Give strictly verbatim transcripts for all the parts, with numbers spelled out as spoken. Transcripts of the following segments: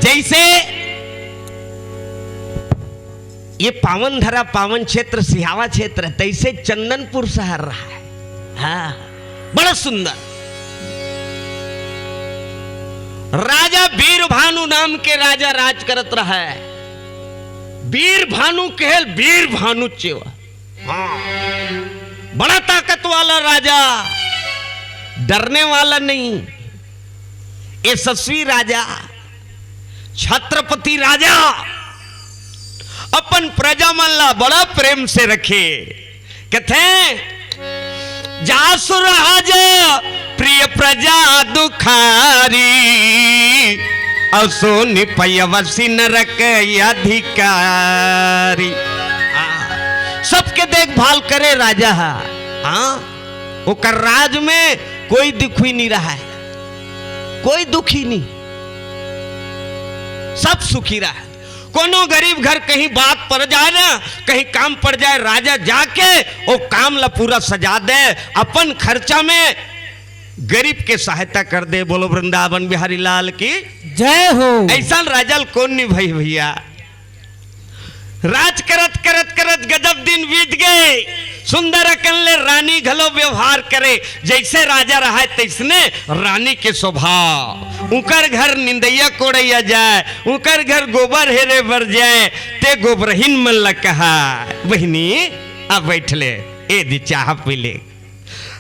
जैसे ये पावन धरा, पावन क्षेत्र, सिहावा क्षेत्र, तैसे चंदनपुर शहर रहा है। हाँ, बड़ा सुंदर। राजा वीर भानु नाम के राजा राज करत रहा है। वीर भानु कहल, वीर भानु चेवा। हाँ, बड़ा ताकत वाला राजा, डरने वाला नहीं, यशस्वी राजा, छत्रपति राजा अपन प्रजा मन ला बड़ा प्रेम से रखे। कथे, जासु राज प्रिय प्रजा दुखारी, असो निपयवसी नरक अधिकारी। हाँ, सबके देखभाल करे राजा हा। हाँ, ओकर राज में कोई दुखी नहीं रहा है, कोई दुखी नहीं, सब सुखी रहा है। कोनो गरीब घर कहीं बात पड़ जाए ना, कहीं काम पड़ जाए, राजा जाके वो काम ला पूरा सजा दे, अपन खर्चा में गरीब के सहायता कर दे। बोलो वृंदावन बिहारी लाल की जय हो। ऐसा राजा ल कौन निभाई भैया। राज करत करत करत गजब दिन बीत गए। सुंदर अकन ले रानी घलो व्यवहार करे, जैसे राजा रहा है तैसने रानी के स्वभाव। उकर घर निंदैया कोड़ैया जाए, उकर घर गोबर हेरे बर जाए, ते गोबरहिन मन ला कहा, बहिनी, आ बैठ ले, ए दी चाह पी ले।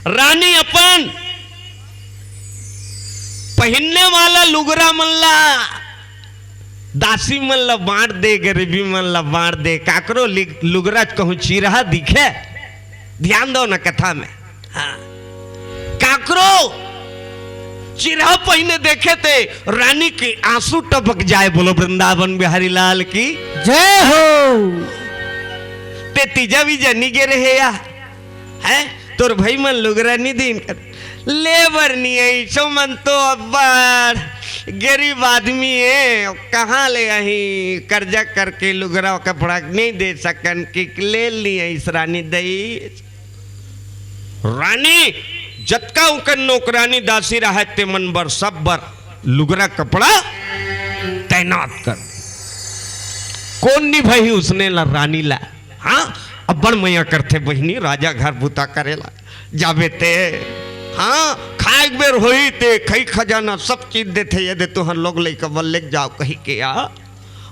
रानी अपन पहिनने वाला लुगरा मन ला, दासी मन ला बांट दे, गरीबी मन ला बांट दे, काकरो लि-, लुगरा कहूं चिरहा दिखे, ध्यान दो ना कथा में। हाँ। काकरो चिरहा पहिने देखे ते रानी के आंसू टपक जाए। बोलो वृंदावन बिहारी लाल की जय हो। ते तीजा भी जनी गे रहे या, हैं? तोर भाई मन लुगरा नी दीन कर, ले बर नी आई, सो मन तो अब्बड़ गरीब आदमी है, कहाँ ले आही? कर्जा करके लुगरा कपड़ा नहीं दे सकन कि ले ली आई रानी दई। रानी जतका उकर नौकरानी दासी रहा ते मन बर सब बर लुगरा कपड़ा तैनात कर। कौन निभाही उसने ला रानी ला? हाँ, अब्बड़ मया करथे बहिनी, राजा घर बूता करेला जाबे ते। हाँ, खाए बेर होई ते खई खजाना सब चीज देथे, ये दे तुहर लोग लइका बर लेके जाओ कही के आ।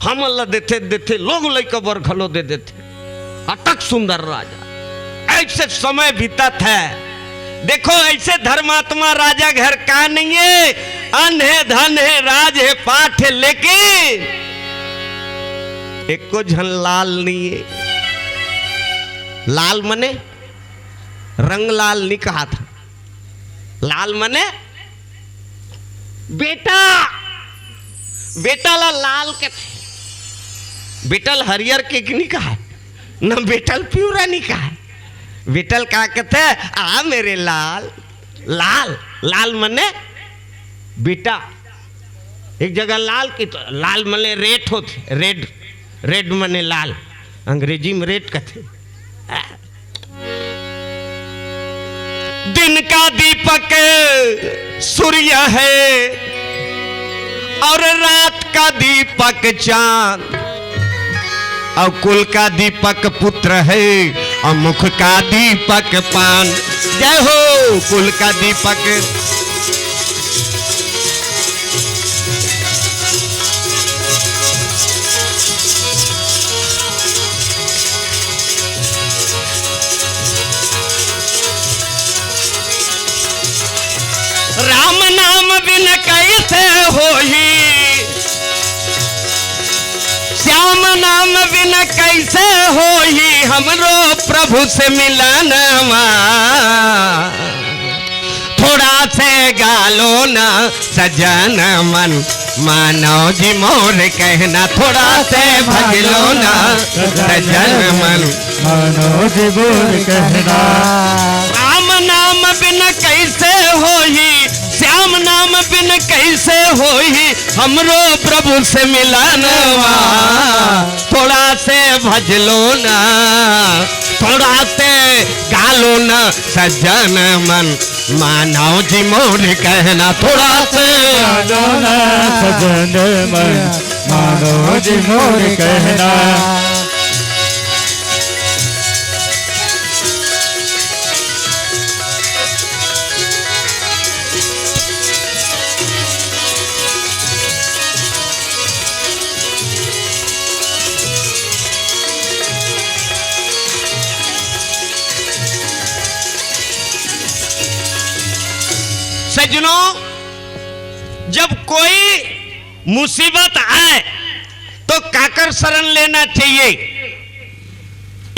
हमन ला देथे, देथे, लोग लइका बर घलो दे देथे। अतक सुंदर राजा। ऐसे समय बीतत है। देखो, ऐसे धर्मात्मा राजा घर का नहीं है। अन्न है, धन है, राज है, पाठ है, लेकिन एको झन लाल नहीं है। लाल मने रंग लाल नहीं कहा था। लाल मने बेटा, बेटा ला लाल कथे। बेटा ल हरियर के नहीं कहा, ना बेटा ल पिवरा नहीं कहा। बेटा ल का कथे? आ मेरे लाल। लाल, लाल मने बेटा। एक जगह लाल की तो, लाल मने रेट होथे, रेड, रेड मने लाल, अंग्रेजी में रेट कथे। दिन का दीपक सूर्य है और रात का दीपक चांद, और कुल का दीपक पुत्र है और मुख का दीपक पान। जय हो। कुल का दीपक राम नाम बिन कैसे होही, श्याम नाम बिन कैसे होही हमरो प्रभु से मिलनवा। थोड़ा से गालो ना सजन मन, मानो जी मोर कहना, थोड़ा से भजलो ना सजन मन। मानो जी मोर कहना। राम नाम बिन कैसे होही, श्याम नाम बिन कैसे होही हमरो प्रभु से मिलनवा। थोड़ा से भजलो ना, थोड़ा से गालो ना सजन मन। मानो जी मोर कहना थोड़ा से। मानो ना सजन मन, मानो जी मोर कहना। सज्जनों, जब कोई मुसीबत आए तो काकर शरण लेना चाहिए?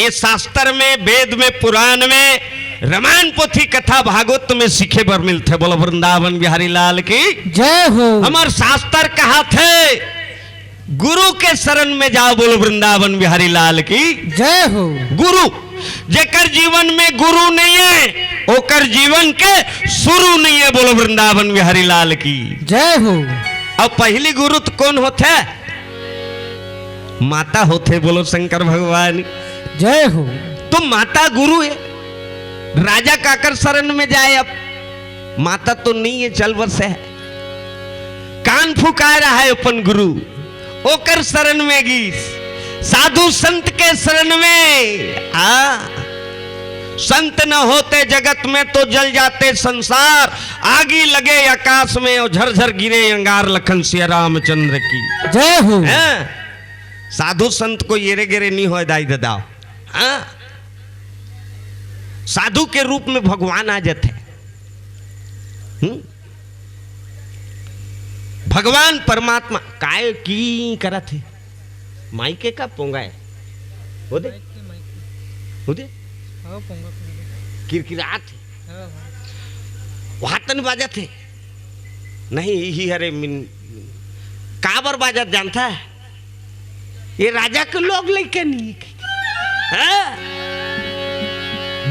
ये शास्त्र में, वेद में, पुराण में, रामायण पोथी, कथा, भागवत में सीखे बर मिलथे। बोलो वृंदावन बिहारी लाल की। जय हो। हमर शास्त्र कहाथे, गुरु के शरण में जाओ। बोलो वृंदावन बिहारी लाल की। जय हो। गुरु, जेकर जीवन में गुरु नहीं है, ओकर जीवन के शुरू नहीं है। बोलो वृंदावन बिहारी लाल की। जय हो। अब पहली गुरु तो कौन होथे? माता होथे। बोलो शंकर भगवान। जय हो। तो माता गुरु है, राजा काकर शरण में जाए? अब माता तो नहीं है, चल बस है, कान फुका रहा है अपन गुरु, ओकर शरण में गीस, साधु संत के शरण में। हाँ, संत न होते जगत में तो जल जाते संसार, आगी लगे आकाश में और झरझर गिरे अंगार। लखन सिया रामचंद्र की। जय हो। हैं? साधु संत को येरे गेरे नहीं होय दाई ददा। हाँ? साधु के रूप में भगवान आ जाते हैं। हम्म? भगवान परमात्मा काय की करत हे? माइक के का पोंगा है? वो दे, वो दे। किरकिरात हे। वहां तन बाजत हे। नहीं, यही हरे मिन-, काबर बाजत जानता है? ये राजा के लोग लइके नहीं। हैं?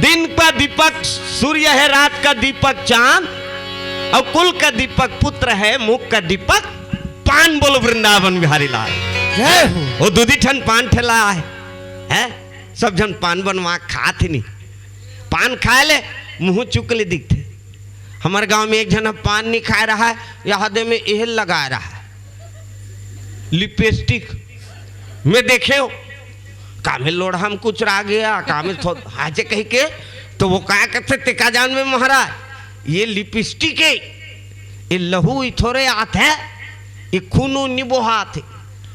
दिन का दीपक सूर्य है, रात का दीपक चांद, और कुल का दीपक पुत्र है, मुख का दीपक पान। बोलो वृंदावन बिहारी लाल। जय हो। वो दूधी ठन पान ठेला है, हैं? सब झन पान बनवा खात ही नहीं। पान खाए ले, मुंह चुक ले दिखथे। हमर गांव में एक झन ह पान नहीं खाए रहा है, यह दे में एहल लगा रहा है, लिपस्टिक। मैं देखे हो, का में लोढ़ा में कुछ रह गया, का में थो-, हाजे कह के, तो वो का कहते, "तेका जान में महाराज, ये लिपस्टिक है, ये लहू ही थोड़े आत है, ये खूनो नहीं बोहात है।"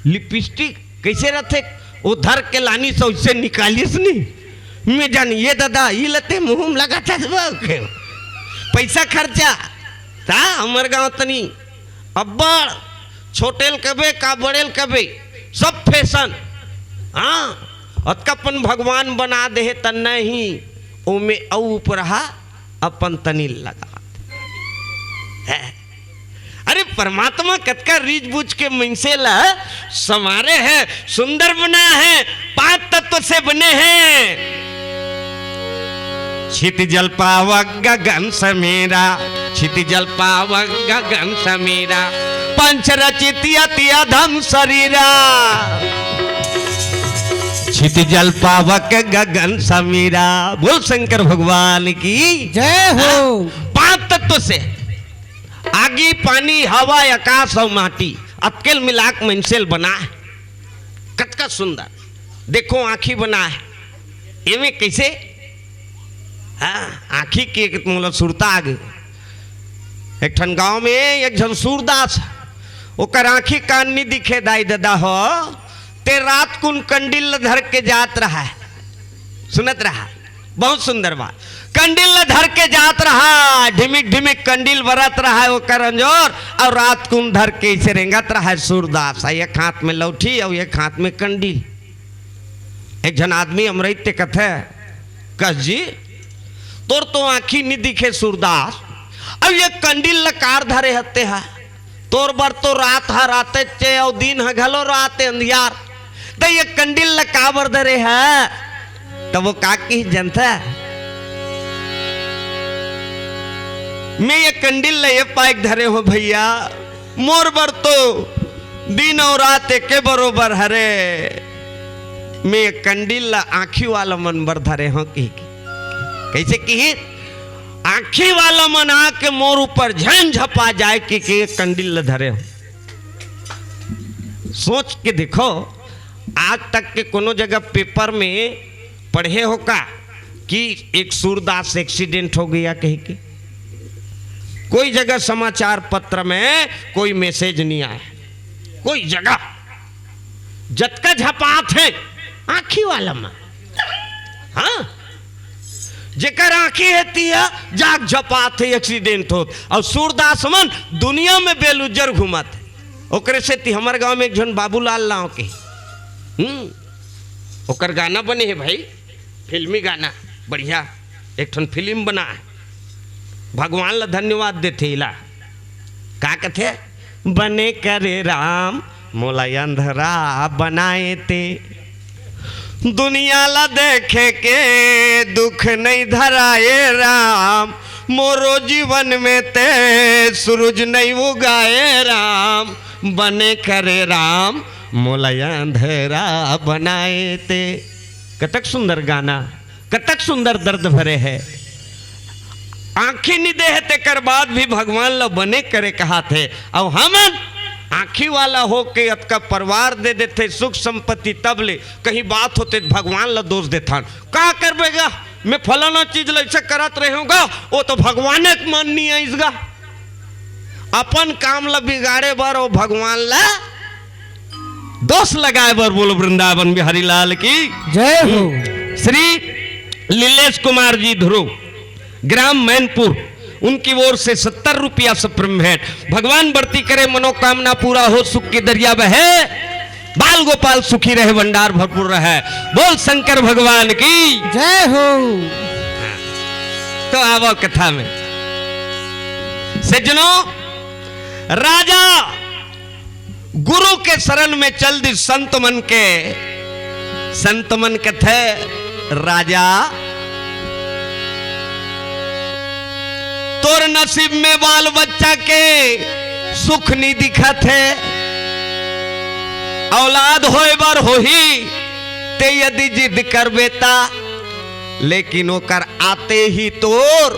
लिपस्टिक कैसे रथे? वो धर के लानिस, उससे निकालिस नहीं। मैं जान, ये दादा, ई लते मुंह में लगा था, पैसा खर्चा। ता हमर गांव तनी अब्बड़, छोटेल कबे का बड़ेल कबे, सब फैशन। हाँ, अतका अपन भगवान बना दे हे त नहीं, ओमे अउ ऊपरहा अपन तनी लगा दे। है। अरे, परमात्मा कतका रीझ बूझ के मइनसे ला संवारे है, सुंदर बना है, पांच तत्व से बने हैं। क्षिति जल पावक गगन समीरा, क्षिति जल पावक गगन समीरा, पंच रचित अति अधम शरीरा। क्षिति जल पावक गगन समीरा। बोल शंकर भगवान की जय हो। पांच तत्व से, आगी, पानी, हवा, आकाश और माटी, अतकेल मिलाक मइनसे ल बना है। कतका सुंदर। देखो, आँखी बना है, एमे कैसे? हाँ, आँखी के एक मोला सुरता आ गई। एक ठन गांव में एक झन सूरदास, ओकर आँखी कान नहीं दिखे, दाई ददा हो, ते रात कुन कंडील ल धर के जात रहा है, सुनत रहा, बहुत सुंदर बात। कंडील ल धर के जात रहा, ढिमिक ढिमिक कंडील बरत रहा है ओकर अंजोर, और रात कुन धर के इसे रेंगत रहा है सूरदास, एक हाथ में लौठी और एक हाथ में कंडील। एक झन आदमी अमरैत ते कथे, "कस जी, तोर तो आँखी नी दिखे सूरदास, अब ये कंडील ल कार धरे हते है? तोर बर तो रात ह राते चे, अउ दिन ह घलो रात ए अंधियार, त ये कंडील ल काबर धरे है?" त वो का किहिस जनथे, "मैं ये कंडील ल ये पाइक धरे हो भैया, मोर बर तो दिन अउ रात एके बरोबर हरे, मैं ये कंडील ल आँखी वाला मन बर धरे हो," किहि के। कैसे किहिस? आँखी वाला मन आके मोर ऊपर झन झपा जाए कि, कि एक कंडील ल धरे हो। सोच के देखो, आज तक के कोनो जगह पेपर में पढ़े हो का कि एक सूरदास एक्सीडेंट हो गया कह के? कोई जगह समाचार पत्र में कोई मैसेज नहीं आया, कोई जगह। जतका झपात है आँखी वाला मन। हाँ, जेकर आँखी है तिया जाग झपात है, एक्सीडेंट होत, और सूरदास मन दुनिया में बेलुज्जर घूमत है। ओकरे से ती हमर गांव में एक झन बाबूलाल नाव के, हम्म, ओकर गाना बने है भाई, फिल्मी गाना, बढ़िया, एक ठन फिल्म बना है, भगवान ला धन्यवाद देथे इला। का कथे? बने करे राम मोला अंधरा बनाए ते, दुनिया ला देखे के दुख नहीं धराए राम, मोरो जीवन में ते सूरज नहीं उगाए राम, बने करे राम मोला अंधरा बनाए ते। कतक सुंदर गाना, कतक सुंदर दर्द भरे है। आँखी नी दे हे, तेकर बाद भी भगवान ल बने करे कहाथे। अउ हमन आँखी वाला होके अतका परिवार दे देथे, सुख संपत्ति, तब ले कहीं बात होथे त भगवान ल दोष देथन। का करबे गा, मैं फलाना चीज ल ऐसे करत रहे हूँ गा, वो तो भगवाने के मन नहीं आइस गा। अपन काम ल बिगाड़े बर, वो भगवान ल दोष लगाए बर। बोलो वृंदावन बिहारी लाल की जय हो। श्री लीलेश कुमार जी ध्रुव, ग्राम मैनपुर, उनकी ओर से सत्तर रुपया सप्रेम भेंट। भगवान बढ़ती करे मनोकामना पूरा हो, सुख की दरिया बहे, बाल गोपाल सुखी रहे, भंडार भरपूर रहे। बोल शंकर भगवान की जय हो। तो आवो कथा में। सज्जनों, राजा गुरु के शरण में चल दिस संत मन के। संत मन कथे, राजा, तोर नसीब में बाल बच्चा के सुख नहीं दिखत है, औलाद होए बर होही, ते यदि जिद करबे ता, लेकिन ओकर आते ही तोर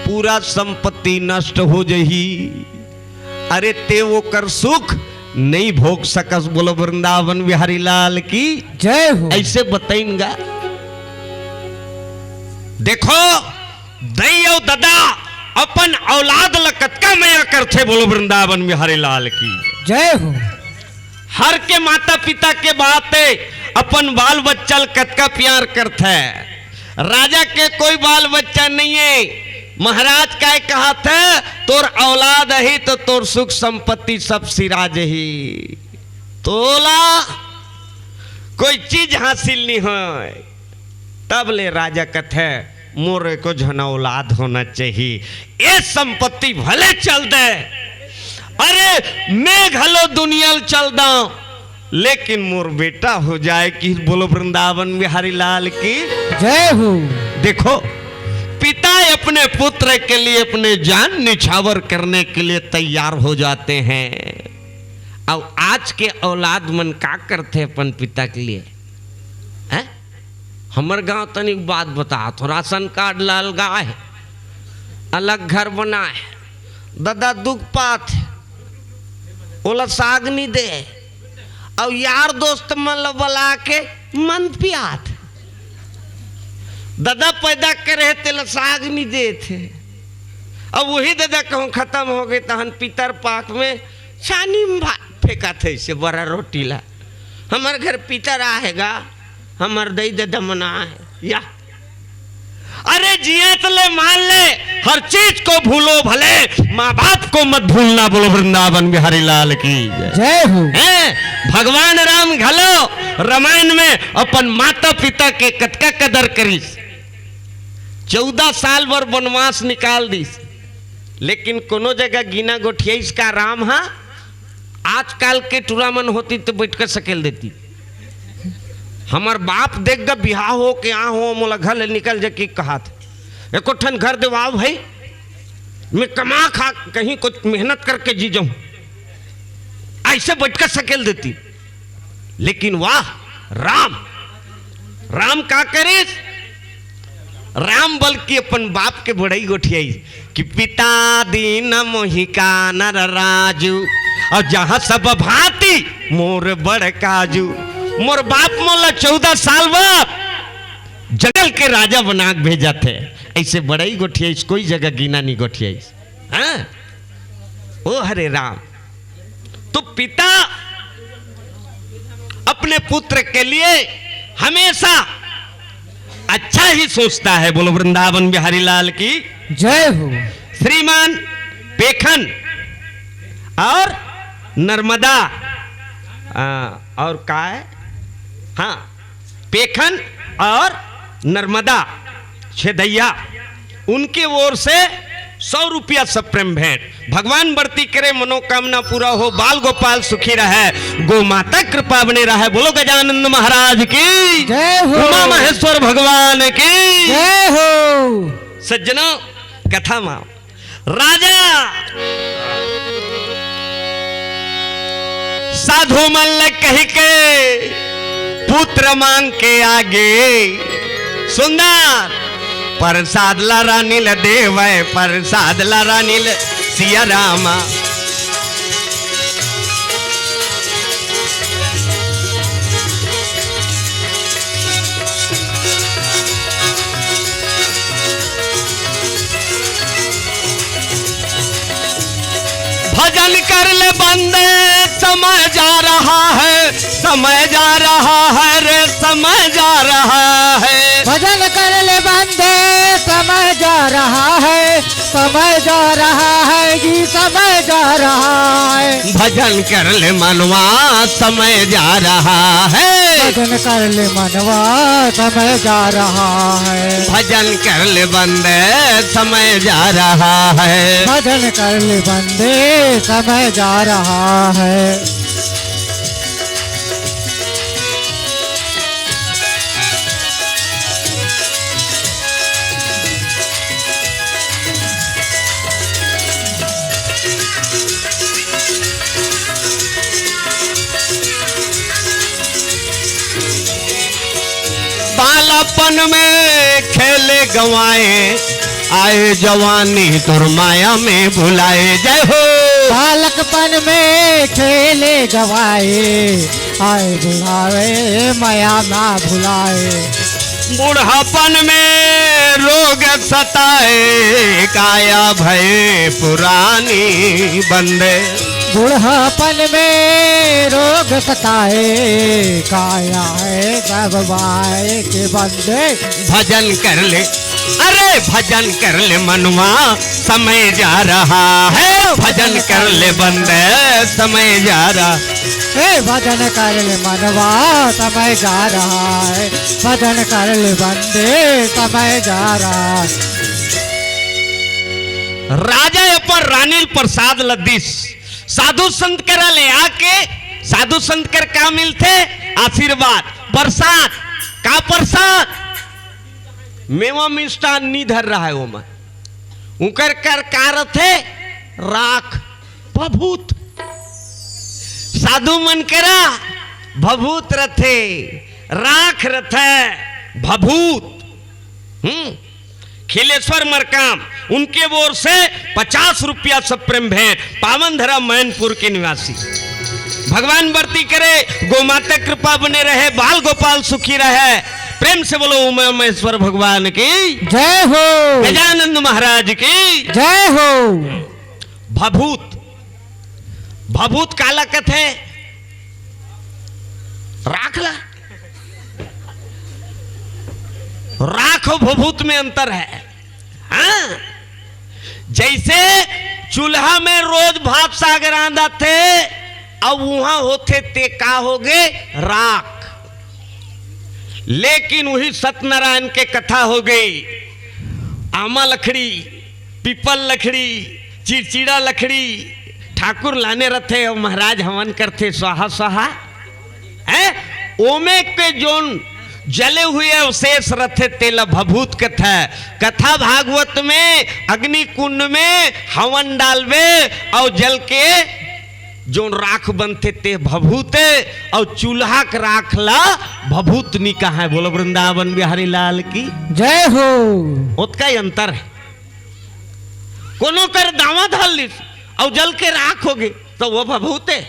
पूरा संपत्ति नष्ट हो जही। अरे, ते ओकर सुख नहीं भोग सकस। बोलो वृंदावन बिहारी लाल की जय हो। ऐसे बताइन गा। देखो, दई अउ ददा अपन औलाद ल कतका मया करथे। बोलो वृंदावन बिहारी लाल की जय हो। हर के माता पिता के बात है, अपन बाल बच्चा ल कतका प्यार करथे। राजा के कोई बाल बच्चा नहीं है। महाराज काय कहाथे, तोर औलाद अही तो तोर सुख संपत्ति सब सिरा जही। तोला कोई चीज हासिल नहीं होय। तब ले राजा कथे, मोर एको झन औलाद होना चाहिए। ये संपत्ति भले चल दे, अरे मैं घलो दुनिया ल चल दां, लेकिन मोर बेटा हो जाए कि। बोलो वृंदावन बिहारी लाल की जय हो। देखो, पिता अपने पुत्र के लिए अपने जान निछावर करने के लिए तैयार हो जाते हैं। अब आज के औलाद मन का करथे अपन पिता के लिए, हैं? हमर गांव तनिक बात बतात हो, राशन कार्ड ल अलगाए हे, अलग घर बनाए हे, ददा दुख पात हे, ओला साग नी दे, अउ यार दोस्त मन ल बला के मंद पियात हे। ददा पैदा करे हे, तेला साग नी देत हे। अब वही ददा कहूँ खतम हो गे, तहन पितर पाक में छानी में भा-, फेंकत हे इसे बड़ा रोटी ला। हमर घर पितर आहे गा, हमर दई ददा मन आहे या। अरे जियत ले मान ले, हर चीज को भूलो भले, माँ बाप को मत भूलना। बोलो वृंदावन बिहारी लाल की जय हो। हैं? भगवान राम घलो रामायण में अपन माता पिता के कतका कदर करिस। चौदह साल बर वनवास निकाल दिस, लेकिन कोनो जगह गिना गोठियाइस का राम हा? आजकल के टूरा मन होती तो बैठ कर सकेल देती। हमर बाप देख ग बिहाव हो के आ हो, मोला घर ले निकल जा के कहात, एको ठन घर देवाव भाई, मैं कमा खा कहीं कुछ मेहनत करके जी जाऊं, ऐसे बैठ कर सकेल देती। लेकिन वाह राम, राम का करिस? राम बल की अपन बाप के बड़ई गोठियाई कि पिता दीन मोहि कानर राजू, और जहाँ सब भांति मोर बड़ काजू। मोर बाप मोला चौदह साल बाद जंगल के राजा बना के भेजत हे। ऐसे बड़ई गोठियाई, कोई जगह गिना नहीं गोठियाई। हाँ? ओ हरे राम, तो पिता अपने पुत्र के लिए हमेशा अच्छा ही सोचता है। बोलो वृंदावन बिहारी लाल की जय हो। श्रीमान पेखन और नर्मदा, आ, और का है? हाँ, पेखन और नर्मदा छेदैया, उनके ओर से सौ रुपया सप्रेम भेंट। भगवान बरती करे, मनोकामना पूरा हो, बाल गोपाल सुखी रहे, गो माता कृपा बने रहे। बोलो गजानंद महाराज की जय हो। उमा महेश्वर भगवान की जय हो। सज्जनों, कथा मा राजा साधु मन ल कहि के पुत्र मांग के आगे। सुंदर प्रसाद ला रानी ल देवै, प्रसाद ला रानी ल सिया रामा। भजन कर ले बंदे, समय जा रहा है, समय जा रहा है रे, समय जा रहा है। भजन कर ले बंदे, समय जा रहा है, समय जा रहा है जी, समय जा रहा है। भजन कर ले मनवा, समय जा रहा है। भजन कर ले मनवा, समय जा रहा है। भजन कर ले बंदे, समय जा रहा है। भजन कर ले बंदे, समय जा रहा है। बालापन में खेले गंवाए, आए जवानी तोर माया में भुलाए। जय हो। बालकपन में खेले गंवाए, आए बुढ़ावे माया मा भुलाए। बुढ़ापन में रोग सताए, काया भय पुरानी बंदे। बुढ़ापन में रोग सताए, काया है सब माय के बंदे। भजन कर ले, अरे भजन कर ले मनवा, समय जा रहा है। भजन कर ले बंदे, समय जा रहा। हे भजन कर ले मनवा, समय जा रहा है। भजन कर ले बंदे, समय जा रहा है। राजा अपन रानी ल प्रसाद ल दिस। साधु संत करा ले आके, साधु संत कर का मिलथे? आशीर्वाद। प्रसाद, का प्रसाद? मेवा मिष्ठान नी धर रहा है ओमा। उकर कर का रथे? राख, भभूत। साधु मन करा भभूत रथे, राख रथे, भभूत। हम्म। खिलेश्वर मरकाम, उनके ओर से पचास रुपया सप्रेम भेंट, पावन धरा मैनपुर के निवासी। भगवान बरती करे, गो माता कृपा बने रहे, बाल गोपाल सुखी रहे। प्रेम से बोलो उमा महेश्वर भगवान की जय हो। गजानंद महाराज की जय हो। भभूत, भभूत काला कथे? राख ला। राख अउ भभूत में अंतर है। हाँ? जैसे चूल्हा में रोज भात साग रांधथे, अब उहां होथे ते का होगे? राख। लेकिन वही सत्यनारायण के कथा हो गई। आमा लकड़ी, पीपल लकड़ी, चिरचिरा लकड़ी ठाकुर लाने रथे अउ महाराज हवन करथे स्वाहा स्वाहा। हैं? ओमे के जोन जले हुए अवशेष रथे तेला भभूत कथा। कथा भागवत में अग्नि कुंड में हवन डालबे अउ जल के जोन राख बनथे ते भभूत हे, अउ चूल्हा के राख ला भभूत नी कहाय। बोलो वृंदावन बिहारी लाल की। जय हो। ओतका ही अंतर हे। कोनो कर दावा धर लिस अउ जल के राख होगे, त वो भभूत हे?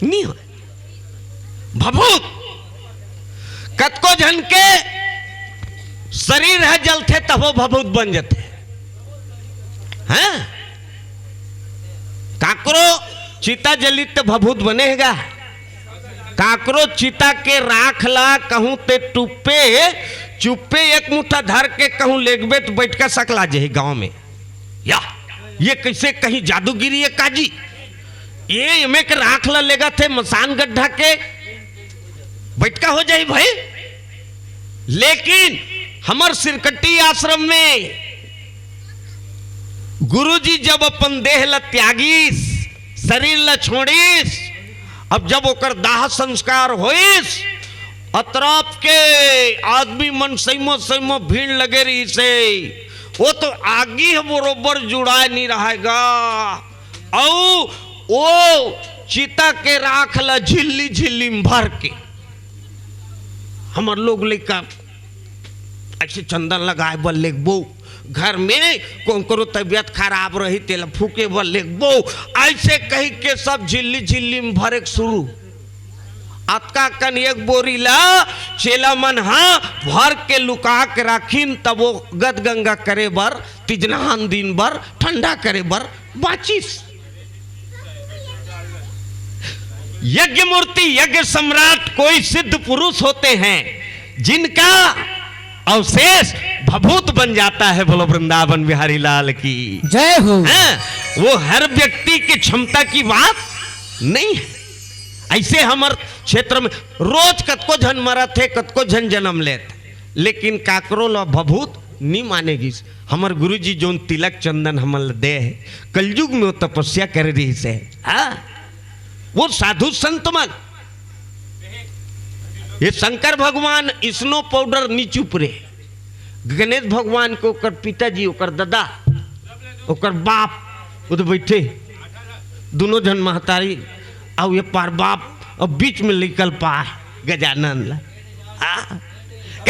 नी हो। भभूत कतको झन के शरीर ह जलथे, तभो भभूत बन जथे। हैं? काकरो चिता जलित त भभूत बने हे गा। काकरो चिता के राख ला कहूं ते टुप्पे चुप्पे एक मुट्ठा धर के कहूं लेगबे त बइठका सकला जाही गांव में। या, ये कइसे कहीं जादूगिरी हे काजी? ये एमे के राख ला लेगथे मसान गड्ढा के, बइठका हो जाही भाई। लेकिन हमर सिरकट्टी आश्रम में गुरुजी जब अपन देह ला त्यागिस, शरीर ला छोड़िस, अब जब ओकर दाह संस्कार होइस, अतराप के आदमी मन सइमो सइमो भीड़ लगे रहिसे। वो तो आगी ह बरोबर जुड़ाय नी रहय गा। अउ वो चिता के राख ला झिल्ली झिल्ली में भर के हमर लोग लइका अइसे चंदन लगाय बर लेगबो, घर में कोंकरो तबियत खराब रही तेला फूके बर लेगबो, अइसे कहि के सब झिल्ली झिल्ली में भरे के शुरू। अतका कन एक बोरी ला चेला मन हा भर के लुका के राखिन, तब वो गद गंगा करे बर, तिजनहान दिन बर, ठंडा करे बर बांचिस। यज्ञ मूर्ति, यज्ञ सम्राट कोई सिद्ध पुरुष होते हैं, जिनका अवशेष भभूत बन जाता है। बोलो वृंदावन बिहारी लाल की। जय हो। हैं? वो हर व्यक्ति की क्षमता की बात नहीं है। अइसे हमर क्षेत्र में रोज कतको झन मरत हे, कतको झन जन्म लेत हे, लेकिन काकरो ला भभूत नी माने गिस। हमर गुरुजी जोन तिलक चंदन हमन ला दे हे, कलयुग में वो तपस्या करे रहिसे। हाँ, वो साधु संत मन, ये शंकर भगवान snow powder नी चुप रे। गणेश भगवान के ओकर पिताजी, ओकर दादा, ओकर बाप, वो तो बइठे, दुनों झन महतारी, अउ ये पार बाप, अउ बीच में लइका ल पार गजानन ला। हाँ?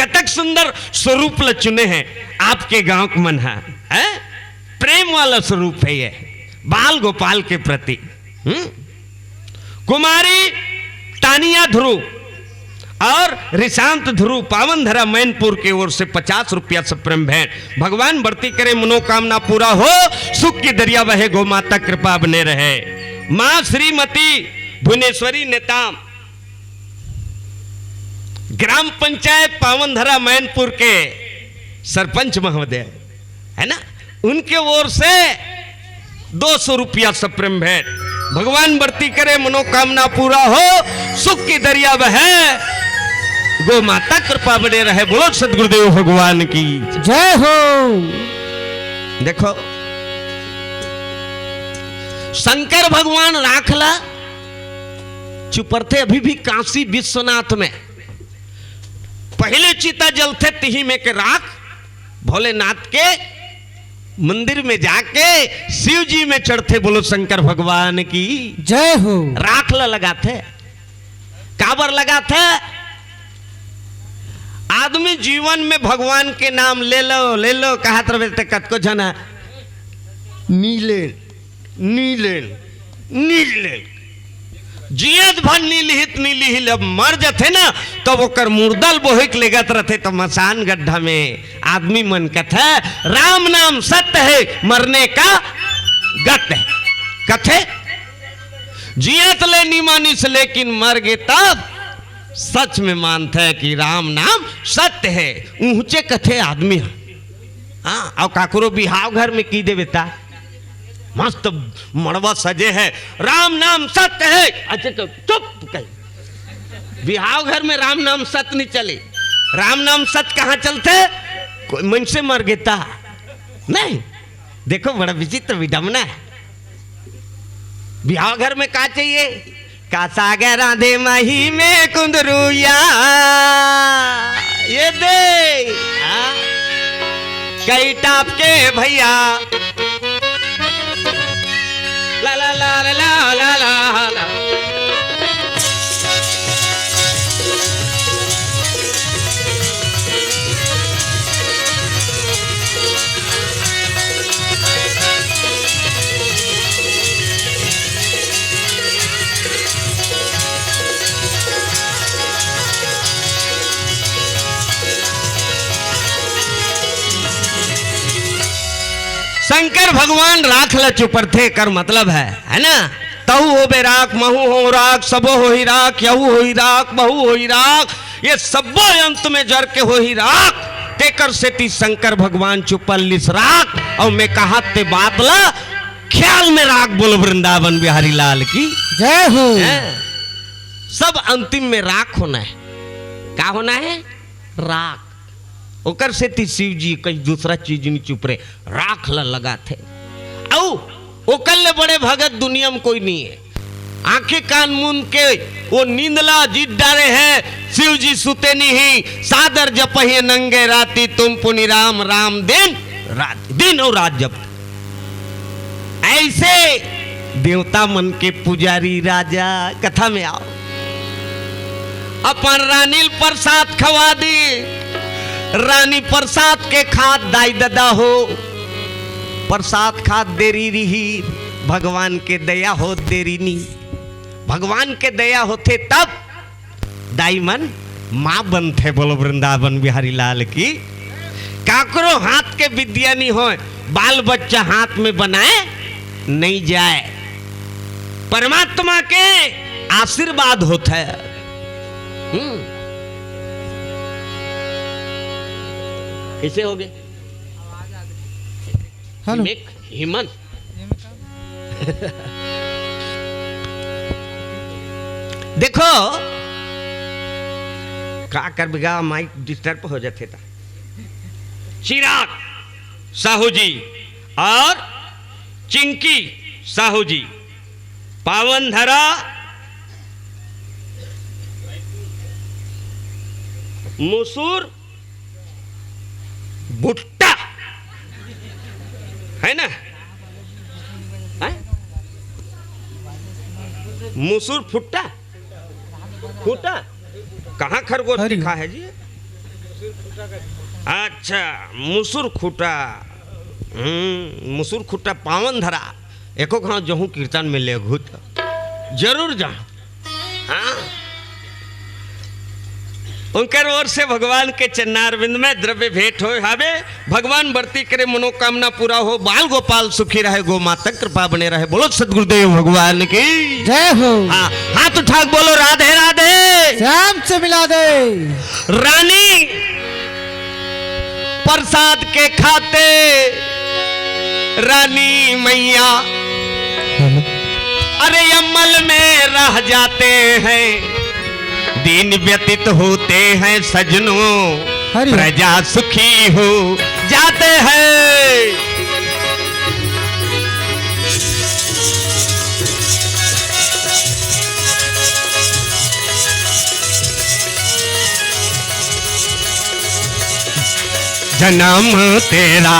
कतक सुंदर स्वरूप ल चुने हे आपके गांव के मन हा, हैं? प्रेम वाला स्वरूप है ये बाल गोपाल के प्रति। हम्म? कुमारी तानिया ध्रुव और रिशांत ध्रुव, पावन धरा मैनपुर के ओर से पचास रुपया सप्रेम भेंट। भगवान बढ़ती करे, मनोकामना पूरा हो, सुख की दरिया बहे, गौ माता कृपा बने रहे। माँ श्रीमती भुवनेश्वरी नेताम, ग्राम पंचायत पावनधरा मैनपुर के सरपंच महोदय, है ना, उनके ओर से दो सौ रुपया सप्रेम भेंट। भगवान बढ़ती करे, मनोकामना पूरा हो, सुख की दरिया बहे, गौ माता कृपा बने रहे। बोलो सदगुरुदेव भगवान की। जय हो। देखो, शंकर भगवान राखला चुपरथे अभी भी काशी विश्वनाथ में। पहले चिता जलथे तिही में के राख भोलेनाथ के मंदिर में जाके शिव जी में चढ़थे। बोलो शंकर भगवान की। जय हो। राख ला लगाथे, काबर लगाथे? आदमी जीवन में भगवान के नाम ले लो, ले लो कहत रहे ते कतको झना नीले, नीले, नीले। जियत भर नी लिहित नी लिहिल, अब मर जथे ना, तब ओकर मुर्दा ल बोहिक लेगत रथे, त मसान गड्ढा में आदमी मन कथे, "राम नाम सत्य है, मरने का गत है।" कथे, जियत ले नी मानिस, लेकिन मर गे तब सच में मानथे कि राम नाम सत्य है। ऊंचे कथे आदमी ह। हाँ, अउ काकरो बिहाव घर में की देवे ता, मस्त मड़वा सजे है, "राम नाम सत्य है।" अच्छा, तो चुप कही। बिहाव घर में राम नाम सत्य नहीं चले। राम नाम सत्य कहाँ चलथे? कोई मन से मर गे ता नहीं। देखो, बड़ा विचित्र विडम्बना है। बिहाव घर में का चाहिए? "का साग रांधे मही में कुंदरुया।" ये दे, हाँ? कई टाप के भैया, ला, ला, ला, ला, ला, ला, ला, ला। शंकर भगवान राख ल चुपरथे, एकर मतलब है, है ना? तहू होबे राख, महू हो राख, सबो होही राख, यहू होही राख, बहू होही राख, ये सब्बो अंत में जर के होही राख। तेकर सेती शंकर भगवान चुपर लिस राख, अउ मैं कहत ते बात ल ख्याल में राख। बोलो वृंदावन बिहारी लाल की जय हो। हैं? सब अंतिम में राख होना है। का होना है? राख। ओकर सेती शिव जी कहीं दूसरा चीज नहीं चुपरे, राख ल लगाथे। अउ ओकर ले बड़े भगत दुनिया में कोई नहीं है। आंखें कान मूंद के वो नींद ला जीत डारे है। शिव जी सुते नहीं, सादर जपहिए नंगे राती तुम पुनि राम, राम दिन रात, दिन अउ रात जप। ऐसे देवता मन के पुजारी राजा, कथा में आओ, अपन रानी ल प्रसाद खवा दी। रानी प्रसाद के खात दाई ददा हो, प्रसाद खात देरी रिही, भगवान के दया होत देरी नी। भगवान के दया होथे तब दाई मन माँ बनथे। बोलो वृंदावन बिहारी लाल की। काकरो हाथ के विद्या नहीं होय, बाल बच्चा हाथ में बनाए नहीं जाए। परमात्मा के आशीर्वाद होथे। हम्म। कैसे हो गए? हेलो। हिमेक, हिमन। देखो, का करबे गा, माइक डिस्टर्ब हो जाथे ता। चिराग साहू जी और चिंकी साहू जी, पावन धरा मुसुर भुट्टा, है ना? हैं? मुसुर फुट्टा, फुट्टा। कहाँ खरगोश हरि। लिखा है जी? अच्छा, मुसुर खुटा। हम्म, मुसुर खुटा पावन धरा। एको घाव जहूँ कीर्तन में लेघू त जरूर जा। हाँ, उनकर ओर से भगवान के चरणारविंद में द्रव्य भेंट होय हावे। भगवान बरती करे, मनोकामना पूरा हो, बाल गोपाल सुखी रहे, गौ माता कृपा बने रहे। बोलो सतगुरुदेव भगवान की जय हो। हाँ, हाथ उठा के बोलो राधे राधे। श्याम से मिला दे। रानी प्रसाद के खाते, रानी मैया, अरे अमल में रह जाते हैं, दिन व्यतीत होते हैं सजनों, हरि। प्रजा सुखी हो जाते हैं। जन्म तेरा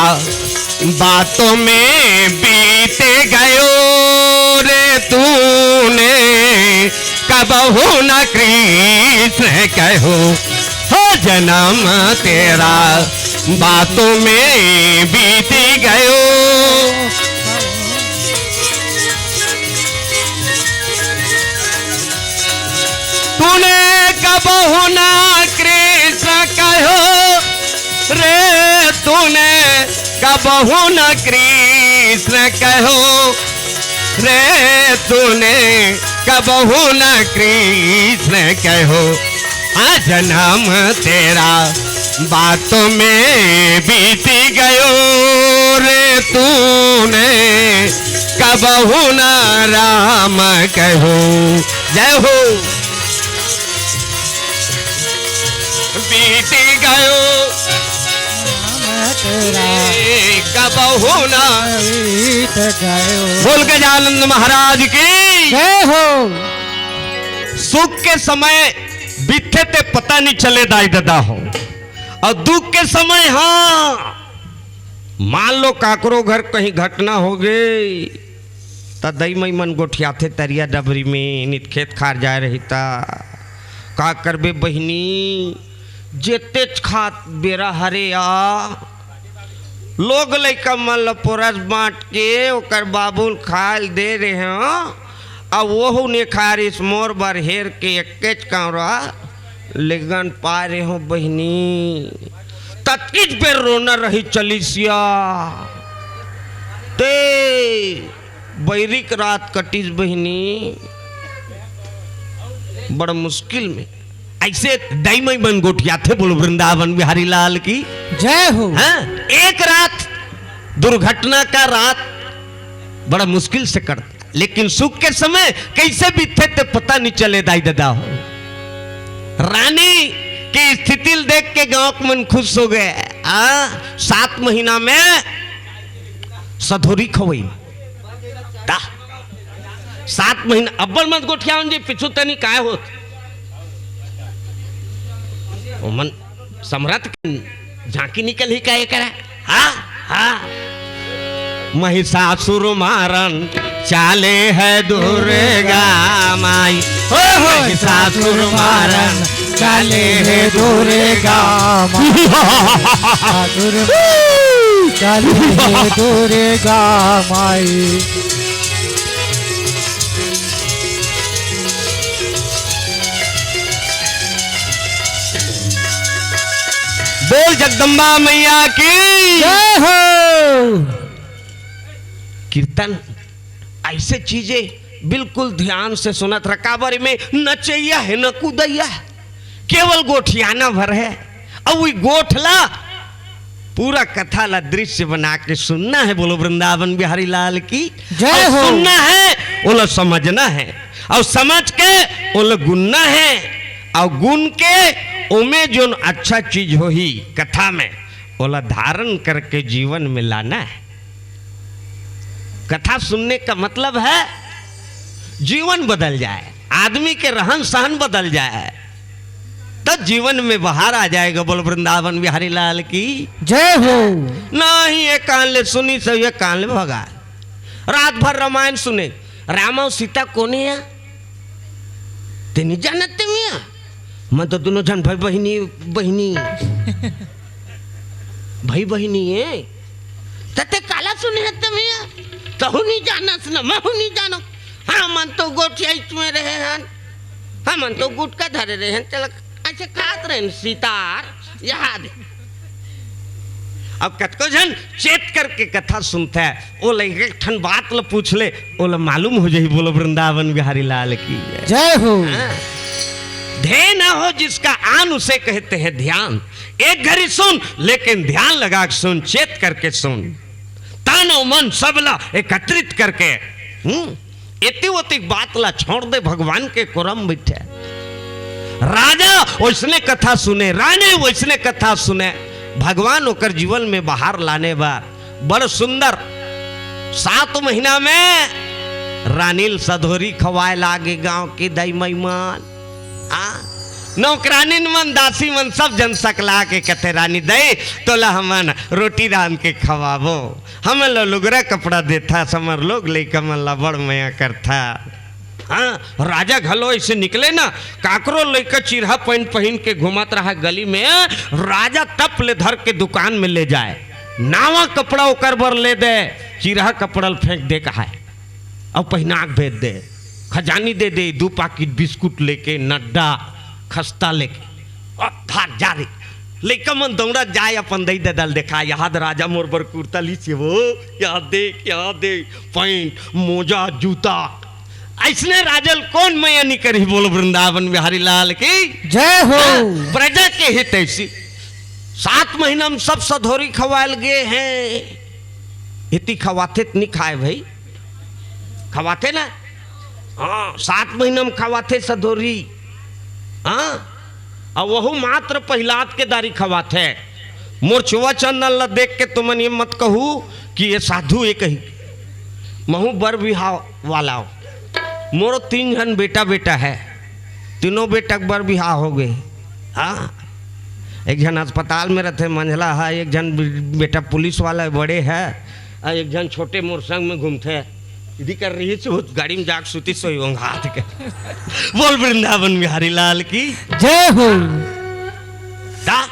बातों में बीत गयो रे तूने, कबहू न कृष्ण कहो। हो जन्म तेरा बातों में बीत गयो। तूने कबहू ना कृष्ण कहो रे, तूने कबहू ना कृष्ण कहो रे, तूने कबहू ना कृष्ण कहो। हाँ, जन्म तेरा बातों में बीत गयो रे तूने, कबहू ना राम कहो। जय हो। बीत गयो तेरा रे, कबहू ना। बीत गयो। बोल गजानंद महाराज की जय हो। सुख के समय बीतथे ते पता नहीं चले दाई ददा हो, और दुख के समय, हाँ, मान लो काकरो घर कहीं घटना हो गई, त दई मई मन गोठियाथे तरिया डबरी में, नित खेत खार जाए रही त का करबे बहिनी, जेतेच खात बेरा हरे आ, लोग लइका मन ल पोरस बांट के ओकर बाबू ल खाए ल दे रहे हंव, अउ ओहू ने खारिस मोर बर हेर के एक्केच कांवरा लेगन पाए रहे हंव बहिनी। ततकीच बेर रोना रही चलिसिया। ते बैरिक रात कटिस बहिनी, बड़ मुश्किल में। ऐसे दई मई मन गोठियाथे, बोलो वृंदावन बिहारी लाल की। जय हो। हाँ, एक रात दुर्घटना का रात बड़ा मुश्किल से कटता, लेकिन सुख के समय कैसे बीतथे ते पता नहीं चले दाई ददा हो। रानी की स्थिति ल देख के गांव के मन खुश हो गए। आ, सात महीना में सधोरी खवई। ता, सात महीना अब्बल मत गोठियावन जी, पिछू तनी काय होत? ओमन समरथ के झांकी निकलही का एकरा? हाँ, हाँ। महिषासुर मारन चाले है दुर्गा माई। ओ महिषासुर मारन चाले है दुर्गा माई। महिषासुर चाले है दुर्गा माई। बोल जगदम्बा मैया की। जय हो। कीर्तन ऐसे चीजें बिल्कुल ध्यान से सुनत रह, काबर में नचैया है न कूदैया है, केवल गोठियाना भर है। अउ वही गोठ ला पूरा कथा ला दृश्य बना के सुनना है। बोलो वृंदावन बिहारी लाल की। जय और हो। सुनना है, ओला समझना है, और समझ के ओला गुनना है, और गुन के ओमे जोन अच्छा चीज होही कथा में, ओला धारण करके जीवन में लाना है। कथा सुनने का मतलब है जीवन बदल जाए, आदमी के रहन सहन बदल जाए, तब जीवन में बहार आ जाएगा। बोल वृंदावन बिहारी लाल की। जय हो। नहीं, ये कान ले सुनी सब, ये कान ले भगा। रात भर रामायण सुने, राम और सीता कोने है? ते नहीं जानत ते मियाँ? मैं तो दोनों जन भाई बहिनी, बहिनी। भाई बहिनी है। त ते काला सुने हस ते मियाँ? तहू नहीं जानस न, महू नहीं जानो। हमन तो गोठियाई चुए रहे हन। हमन तो गुटका धरे रहे हन। चल, ऐसे खात रहे हन, सितार, याद है। अब कतको झन चेत करके कथा सुनथे, ओला एक ठन बात ल पूछ ले, ओला मालूम हो जाही। बोलो वृंदावन बिहारी लाल की। जय हो। हाँ। ध्येय ना हो जिसका आन, उसे कहते हैं ध्यान। एक घड़ी सुन, लेकिन ध्यान लगा के सुन, चेत करके सुन, तन और मन सब ला एकत्रित करके। हम्म, एती ओती बात ला छोड़ दे, भगवान के कोरम बैठे। राजा वैसने कथा सुने, रानी वैसने कथा सुने, भगवान ओकर जीवन में बहार लाने बर बड़ सुंदर। सात महीना में रानी ल सधोरी खवाए लागे गांव के दाई माई मन। हाँ? नौकरानिन मन, दासी मन, सब जन सकला के कथे, "रानी दाई, तोला हमन रोटी रांध के खवाबो, हमन ल लुगरा कपड़ा देथा, हमर लोग लइका मन ला बड़ मया करथा।" हाँ, राजा घलो ऐसे निकले ना, काकरो लइका चिरहा पैंट पहिन के घूमत रहा गली में, राजा टप ले धर के दुकान में ले जाए, नावा कपड़ा ओकर बर ले दे, चिरहा कपड़ा ल फेंक दे कहाए, अउ पहिना के भेज दे, खजानी दे दे, दू पाकिट बिस्कुट लेके, नड्डा, खस्ता लेके, अ, धार जा रे। लइका मन दौड़त जाए, अपन दई ददा ल देखा, "यहाँ दे राजा मोर बर कुर्ता लीस हे वो, यहाँ देख, यहाँ देख, पैंट, मोजा, जूता।" अइसने राजा ल कौन मया नी करही, बोलो वृंदावन बिहारी लाल की। जय हो। हाँ, प्रजा के हितैषी। सात महीना में सब सधोरी खवाल गे हे, इति खवाथे त नी खाए भाई, खवाथे ना? हाँ, सात महीना में खवाथे सधोरी। हाँ, अउ वहू मात्र पहिलाद के दारी खवाथे। मोर छुआ चंदन ला देख के तुमन ये मत कहू कि ये साधु ये कही। महू बर बिहाव वाला हो। मोरो तीन झन बेटा, बेटा है, तीनों बेटा के बर बिहाव हो गए। हाँ, एक झन अस्पताल में रहथे, मंझला है, एक झन बे-, बेटा पुलिस वाला बड़े है, अउ एक झन छोटे मोर संग में घूमथे। इदी कर रही छो, गाड़ी में जाके सुती सोई ओंघात के। बोल वृंदावन बिहारी लाल की। जय हो। ता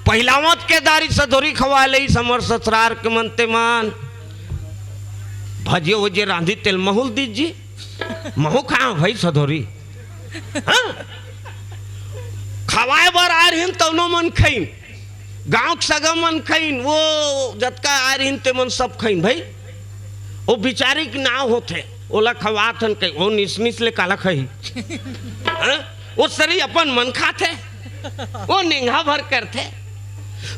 पहिलावत के दारी सधोरी खवा ले समर ससुरार के मनते मान। भजियो वजियो रांधी तेल महुल दीजिए। महू खाओ भाई सधोरी। हाँ? खवाए बर आए रहिन तौनो मन खइन। गांव के सगा मन खइन, वो जतका आए रहिन ते मन सब खइन भाई। वो बिचारी के नाव होथे, ओला खवात हन कही, वो निस निस ले काला खही। हाँ? वो सरी अपन मन खाथे, वो नेंगा भर करथे।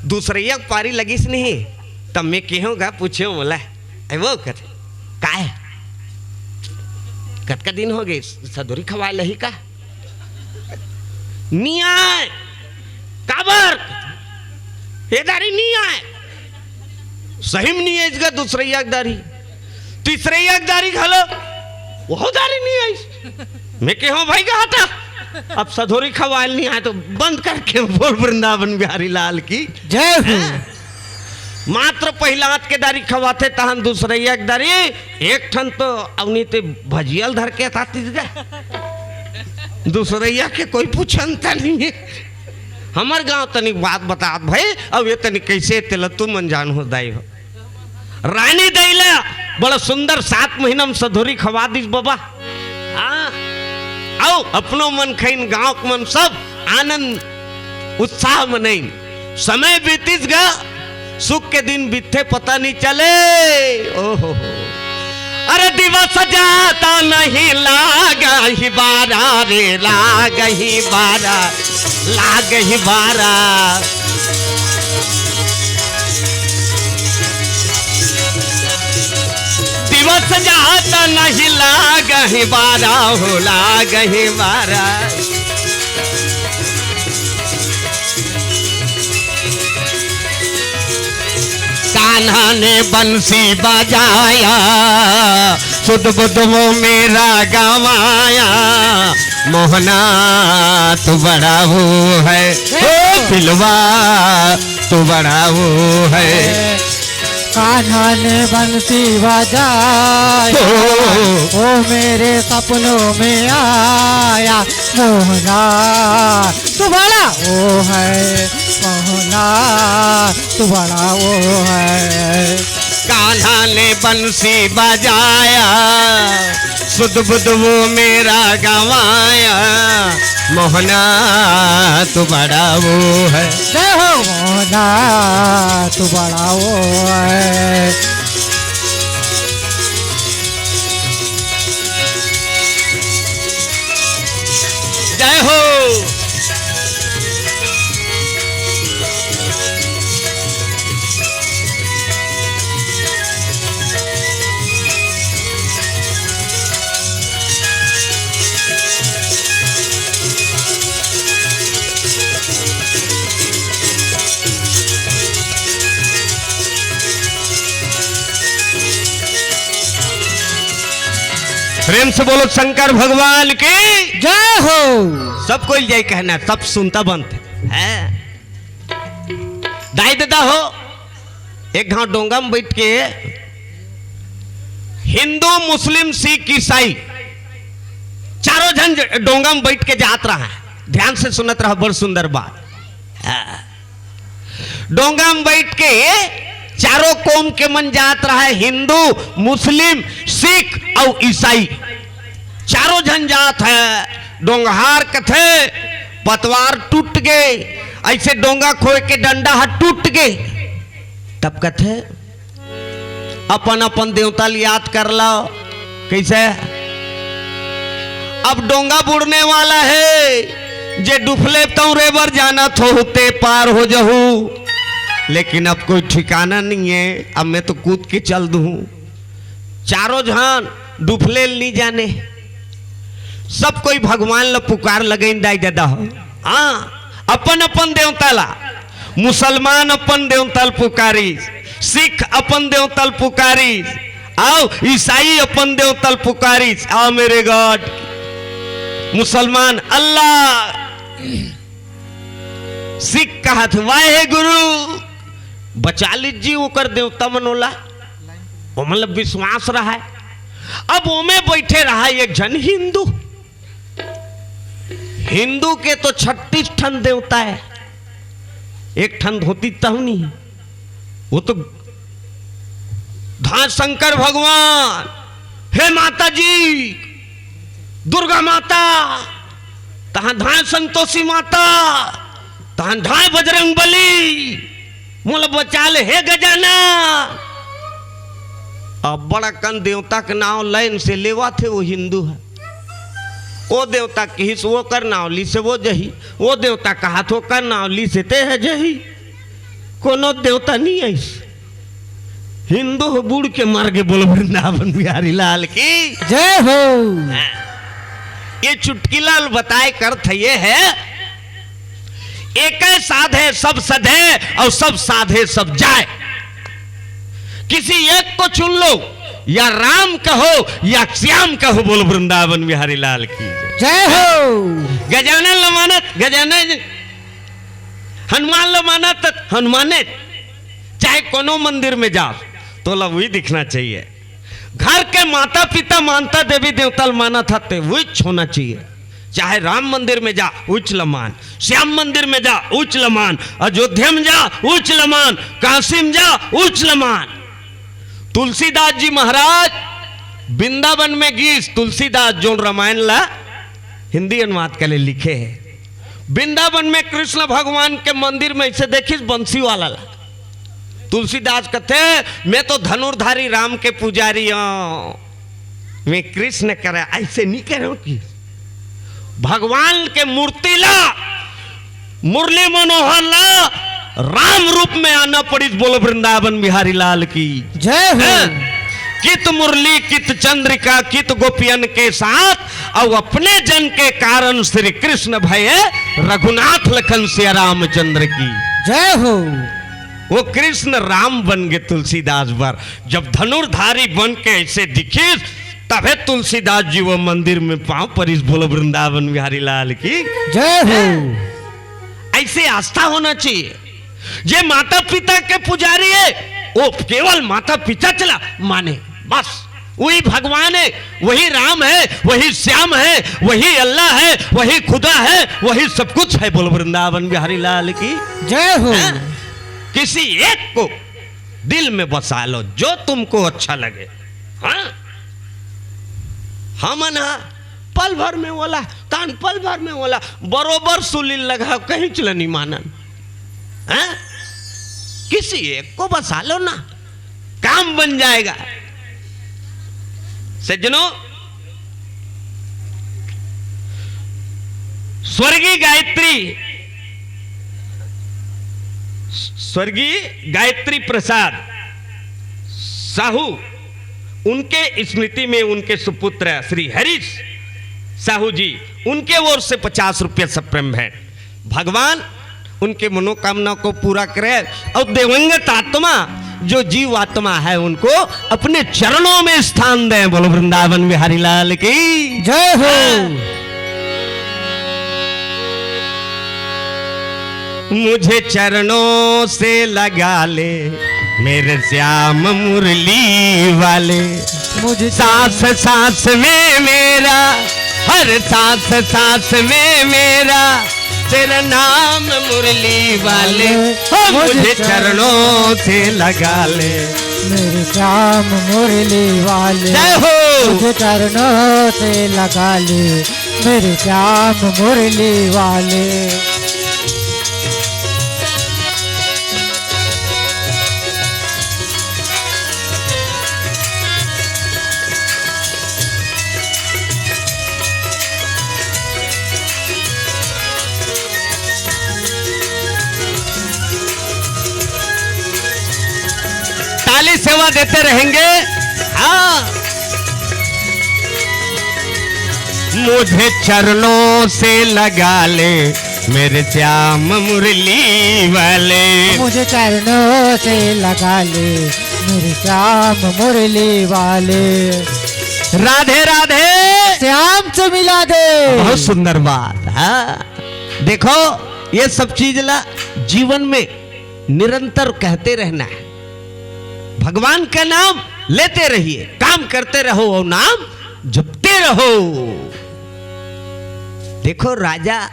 दूसरैया के पारी लगिस नहीं, तब मैं केहों गा पूछे मोला। ए वो कथे, "काय? कतका दिन हो गए, सधोरी खवाए लही का?" "नी आए।" "काबर?" "ए दारी नी आए।" सही में नी आइस गा दूसरैया के दारी। तीसरैया के दारी घलो, वो दारी नी आइस। मैं केहों भाई का हटा, अब सधोरी खवाल नी आए तो बंद करके बोल वृंदावन बिहारी लाल की। जय हो। मात्र पहिलात के दारी खवाथे, तहन दूसरैया के दारी एक ठन तो अवनी ते भजियल धर के तातीस गा। दूसरैया के कोई पूछन त नहीं है। हमर गांव तनिक बात बतात भाई, अब ये तनिक कैसे तेला तू मन जान हो दाई हो। रानी दैला बड़ा सुंदर सात महीना में सधोरी खवा दिस बाबा। हाँ, आओ अपनो मन खइन, गांव के मन सब आनंद उत्साह मनइन। समय बीतिस गा, सुख के दिन बीतथे पता नहीं चले। ओहो हो। अरे दिवस जाता नहीं लाग ही बारा रे, लाग ही बारा, लाग ही बारा। दिवस जाता नहीं लाग ही बारा हो, लाग ही बारा। कान्हा ने बंसी बजाया, सुध बुध वो मेरा गवाया। मोहना तू बड़ा वो है, ओ पिलवा तू बड़ा वो है। कान्हा ने बंसी बजाया, ओ। ओ मेरे सपनों में आया। मोहना तू बड़ा वो है, मोहना तू बड़ा वो है। कान्हा ने बंसी बजाया, सुध बुध वो मेरा गवाया। मोहना तू बड़ा वो है। जय हो। मोहना तू बड़ा वो है। जय हो। प्रेम से बोलो शंकर भगवान की। जय हो। सब कोई जय कहना, सब सुनता बनते हैं। दाई ददा हो, एक घांव डोंगा में बैठ के हिंदू, मुस्लिम, सिख, ईसाई चारों झन ज-, डोंगा में बैठ के जात रहा है। ध्यान से सुनत रहा, बड़ सुंदर बात। हाँ। डोंगा में बैठ के चारों कौम के मन जात रहा है, हिंदू, मुस्लिम, सिख अउ ईसाई। चारों झन जात है। डोंगहार कथे, पतवार टूट गे, ऐसे डोंगा खोए के डंडा ह टूट गे। तब कथे, अपन अपन देवता ल याद कर लो। कैसे? अब डोंगा बुड़ने वाला है, जे डुफले तौरे बर जाना थो, ते पार हो जहू, लेकिन अब कोई ठिकाना नहीं है, अब मैं तो कूद के चल दूं। चारों झन डुफले ल नी जाने, सब कोई भगवान ल पुकार लगइन दाई ददा हो। हाँ, अपन अपन देवता ला, मुसलमान अपन देवता ल पुकारिस, सिख अपन देवता ल पुकारिस, अउ ईसाई अपन देवता ल पुकारिस। आ मेरे गॉड, मुसलमान अल्लाह, सिख कहत वाहे गुरु, बचा लीजिए ओकर देवता मन ओला, ओमन ल विश्वास रहा है। अब ओमे बइठे रहा एक झन हिंदू। हिंदू के तो छत्तीस ठन देवता हे, एक ठन धोती तहनी। वो तो धाय शंकर भगवान, हे माता जी, दुर्गा माता, तहाँ धाय संतोषी माता, तहाँ धाय बजरंग बली, मोला बचा ले हे गजाना। अब्बड़ अकन देवता के नाव लाइन से लेवत हे वो हिंदू ह। ओ देवता किहिस ओकर नाव लिस वो जही, ओ देवता कहत ओकर नाव लिस ते ह जही। कोनो देवता नहीं आइस। हिंदू ह बूड़ के मर गे। बोलो वृंदावन बिहारी लाल की। जय हो। ये चुटकिला ल बताए करत हे ये हे, एक साधे सब सधे और सब साधे सब जाए। किसी एक को चुन लो, या राम कहो या श्याम कहो। बोलो वृंदावन बिहारी लाल की। जय हो। गजानन ल मानत गजानन, हनुमान ल मानत हनुमाने। चाहे कोनो मंदिर में जाव, तोला वही दिखना चाहिए। घर के माता पिता मानता, देवी देवता ल मानत हते, वही होना चाहिए। चाहे राम मंदिर में जा, उच ल मान, श्याम मंदिर में जा, उच ल मान, अयोध्या में जा, उच ल मान, काशी में जा, उच ल मान। तुलसीदास जी महाराज वृंदावन में गिस, तुलसीदास जोन रामायण ला हिंदी अनुवाद करे लिखे हे। वृंदावन में कृष्ण भगवान के मंदिर में अइसे देखिस बंसी वाला ला। तुलसीदास कथे, "मैं तो धनुर्धारी राम के पुजारी हूँ, मैं कृष्ण करे, अइसे नहीं करे हूँ कि भगवान के मूर्ति ला, मुरली मनोहर ला राम रूप में आना पड़िस।" बोलो वृंदावन बिहारी लाल की। जय हो। हैं? कित मुरली कित चंद्रिका कित गोपियन के साथ, और अपने जन के कारण श्री कृष्ण भये रघुनाथ लखन सिया रामचंद्र की। जय हो। वो कृष्ण राम बन गे तुलसीदास बर। जब धनुर्धारी बन के अइसे दिखिस, तभे तुलसीदास जी वो मंदिर में पाँव परिस। बोलो वृंदावन बिहारी लाल की। जय हो। अइसे आस्था होना चाहिए। जे माता पिता के पुजारी हे, वो केवल माता पिता च ला माने, बस। वही भगवान हे, वही राम हे, वही श्याम हे, वही अल्लाह हे, वही खुदा हे, वही सब कुछ हे। बोलो वृंदावन बिहारी लाल की। जय हो। हैं? किसी एक को दिल में बसा लो, जो तुमको अच्छा लगे। हाँ, हमन ह पल भर में ओला, कान पल भर में ओला, बरोबर सुलील लगा, कहीं चला नहीं मानन। हैं? किसी एक को बसा लो ना, काम बन जाएगा। सज्जनों, स्वर्गीय गायत्री, स्वर्गीय गायत्री प्रसाद साहू, उनके स्मृति में उनके सुपुत्र श्री हरीश साहू जी, उनके ओर से पचास रुपया सप्रेम भेंट। भगवान उनके मनोकामना को पूरा करे और दिवंगत आत्मा, जो जीव आत्मा है, उनको अपने चरणों में स्थान दें। बोलो वृंदावन बिहारी लाल की। जय हो। मुझे चरणों से लगा ले मेरे श्याम मुरली वाले। मुझे सांस सांस में मेरा, हर सांस सांस में मेरा, तेरा नाम मुरली वाले। ओ मुझे मुझे चरणों से लगा ले। मेरे श्याम मुरली वाले। जय हो। मुझे चरणों से लगा ले, मेरे श्याम मुरली वाले। ताली सेवा देते रहेंगे। हाँ। मुझे चरणों से लगा ले मेरे श्याम मुरली वाले। मुझे चरणों से लगा ले मेरे श्याम मुरली वाले। राधे राधे। श्याम से मिला दे। बहुत सुंदर बात। हाँ, देखो, ये सब चीज ला जीवन में निरंतर कहते रहना है। भगवान का नाम लेते रहिए, काम करते रहो और नाम जपते रहो। देखो, राजा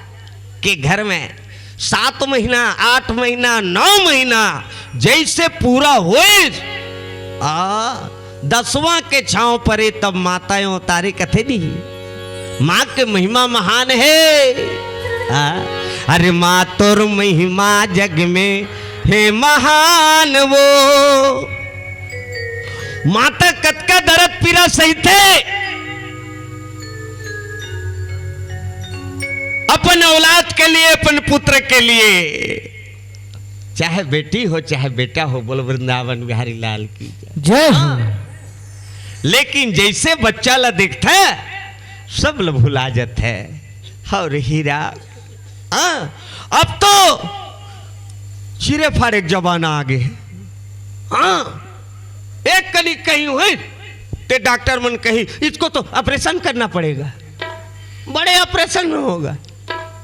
के घर में सात महीना, आठ महीना, नौ महीना जैसे पूरा होए, आ, दसवां के छांव परे, तब माताएं अवतारे कथे दी। माँ के महिमा महान है। आ, अरे माँ तोर महिमा जग में हे महान वो। माता कतका दर्द पीरा सहिथे अपन औलाद के लिए, अपन पुत्र के लिए, चाहे बेटी हो, चाहे बेटा हो। बोलो वृंदावन बिहारी लाल की जय। जय हो। हाँ। लेकिन जैसे बच्चा ला देखता है, सब ला भुला जाता है। और हीरा, हाँ, अब तो चीरे फाड़े के जमाना आ गए। हाँ, एक कनी कहीं हुई, ते डॉक्टर मन कही, "इसको तो ऑपरेशन करना पड़ेगा, बड़े ऑपरेशन में होगा।"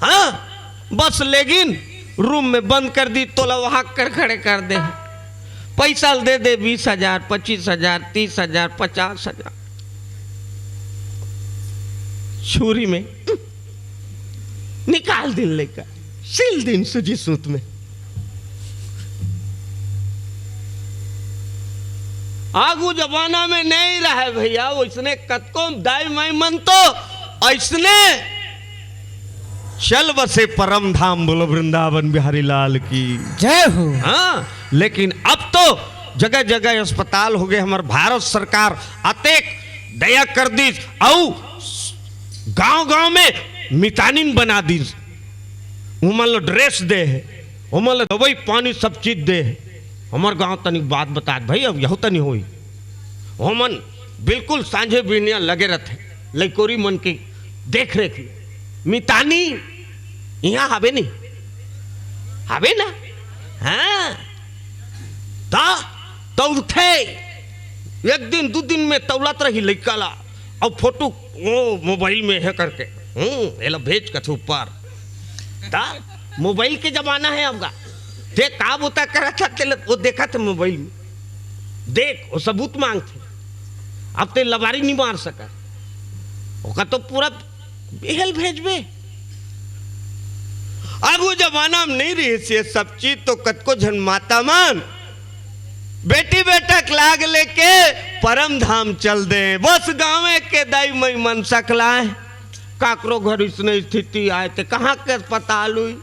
हाँ, बस लेकिन रूम में बंद कर दी, तोला वहां कर खड़े कर दे। पैसा दे दे, बीस हजार, पच्चीस हजार, तीस हजार, पचास हजार। छुरी में निकाल दिन लेकर, सिल दिन सूजी सूत में। आगू जमाना में नहीं रहे भैया, वैसने कतको दाई माई मन तो ऐसने चल बसे परम धाम। बोलो वृंदावन बिहारी लाल की जय हो। हाँ, लेकिन अब तो जगह जगह अस्पताल हो गए। हमार भारत सरकार अतेक दया कर दीस, अउ गांव गांव में मितानिन बना दीस। उमन ला ड्रेस दे हे, उमन ला दवाई पानी सब चीज दे हे। हमर गांव तनिक बात बतात भाई, अब यहू तनी होई। ओमन बिल्कुल सांझे बिहनिया लगे रथे, लइकोरी मन के देख रेख में। मितानी इहाँ हवे नहीं, हवे ना? हाँ, त तौलथे। एक दिन दू दिन में तौलत रही लइका ला, अउ फोटो वो मोबाइल में हे करके, हम्म, एला भेज कथे ऊपर। त मोबाइल के जमाना है अब गा। ते का बोता करत हे, तेला वो देखत हे मोबाइल में। देख, वो सबूत मांगथे। अब ते लबारी नहीं मार सकत। ओका तो पूरा बेहल भेजबे। अब वो जमाना में नहीं रहिस ये सब चीज, तो कतको झन माता मन बेटी बेटा के लाग लेके परम धाम चल दे। बस गाँवे के दाई मई मन सकलाए, काकरो घर इसने स्थिति आए, ते कहाँ के अस्पताल हुई,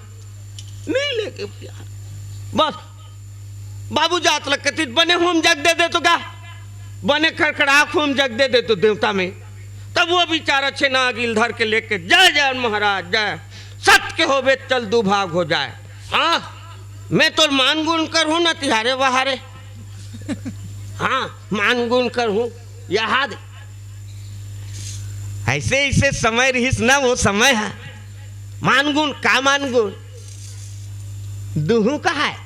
नहीं लेके प्यार। बस बाबू जात लग कतित बने होम जग दे दे तो गा, बने खड़खड़ाक होम जग दे दे तो देवता में। तब वो बेचारा छेना गिल धर के लेके, "जय जय महाराज, जय, सत के होबे चल दू भाग हो जाए।" हाँ, मैं तो मान गुण कर हूँ ना तिहारे बहारे। हाँ, मान गुण कर हूँ, याद। ऐसे ऐसे समय रहिस ना, वो समय है। मान गुण, का मान गुण? दुहू का है।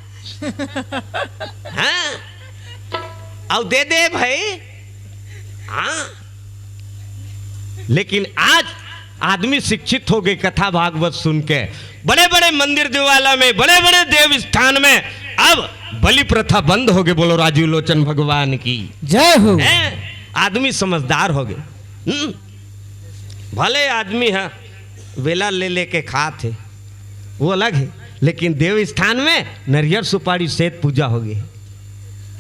हाँ, अउ दे दे भाई। हाँ, लेकिन आज आदमी शिक्षित हो गए कथा भागवत सुन के। बड़े बड़े मंदिर दिवाला में, बड़े बड़े देव स्थान में अब बलि प्रथा बंद हो गए। बोलो राजीव लोचन भगवान की जय हो। हैं? आदमी समझदार हो गए। हम्म, भले आदमी है, वेला ले लेके खात हे, वो अलग है, लेकिन देव स्थान में नरियर सुपारी सेत पूजा हो गई।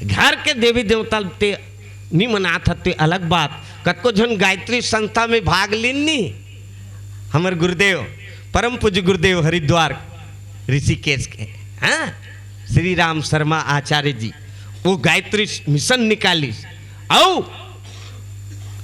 घर के देवी देवता ते नहीं मनात हते, अलग बात। कतको झन गायत्री संस्था में भाग लीन नहीं। हमर गुरुदेव, परम पूज्य गुरुदेव हरिद्वार ऋषिकेश के, हाँ, श्री राम शर्मा आचार्य जी, वो गायत्री मिशन निकालिस, अउ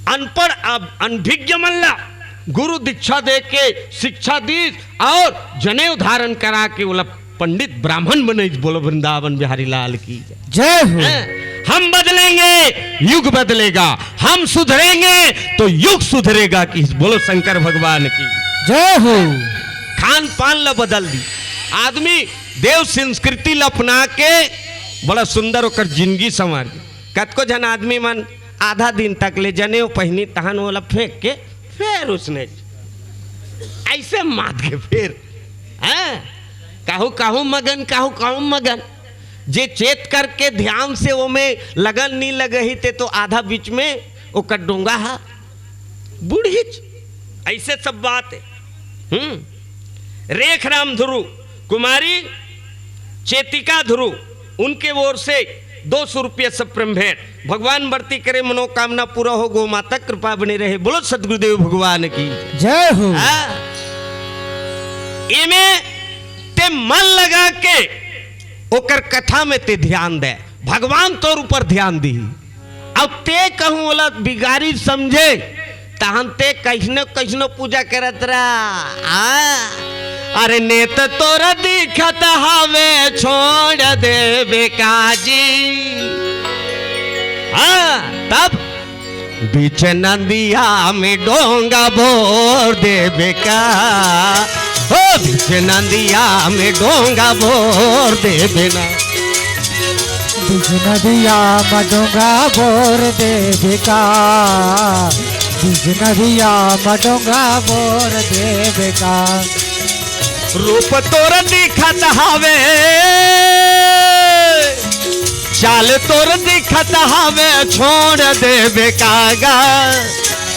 अनपढ़, अब अनभिज्ञ मन ला गुरु दीक्षा दे के शिक्षा दीस अउ जनेऊ धारण करा के ओला पंडित ब्राह्मण बनइस। बोलो वृंदावन बिहारी लाल की जय। जय हो। हैं? हम बदलेंगे, युग बदलेगा, हम सुधरेंगे तो युग सुधरेगा की। बोलो शंकर भगवान की जय हो। खान पान ला बदल दी, आदमी देव संस्कृति ला अपना के बड़ा सुंदर ओकर जिंदगी संवार दी। कतको झन आदमी मन आधा दिन तक ले जनेऊ पहिनी, तहन ओला फेंक के फेर उसने ऐसे मात के फेर, हैं? कहूँ कहूँ मगन, कहूँ कहूँ मगन। जे चेत करके ध्यान से ओमे लगन नी लगही, ते तो आधा बीच में ओकर डोंगा हा बुड़हीच। ऐसे सब बात है। हम्म। रेख राम ध्रुव, कुमारी चेतिका ध्रुव, उनके ओर से दो सौ रुपया सप्रेम भेंट। भगवान बरती करे, मनोकामना पूरा हो, गौ माता कृपा बनी रहे। बोलो सदगुरुदेव भगवान की। जय हो। हाँ। एमे ते मन लगा के ओकर कथा में ते ध्यान दे, भगवान तोर ऊपर ध्यान दी। अब ते कहूँ ओला बिगारी समझे, तहन ते कइसनो कइसनो पूजा करत रहा। हाँ। अरे नेत तोर दिखत हवे, छोड़ देबे काजी। हाँ, तब बीच नदिया में डोंगा बोर देबे का, हो बीच नदिया में डोंगा बोर देबे ना। बीच नदिया में डोंगा बोर देबे का, बीच नदिया में डोंगा बोर देबे का। रूप तोर दिखत हवे, चाल तोर दिखत हवे, छोड़ देबे कागा।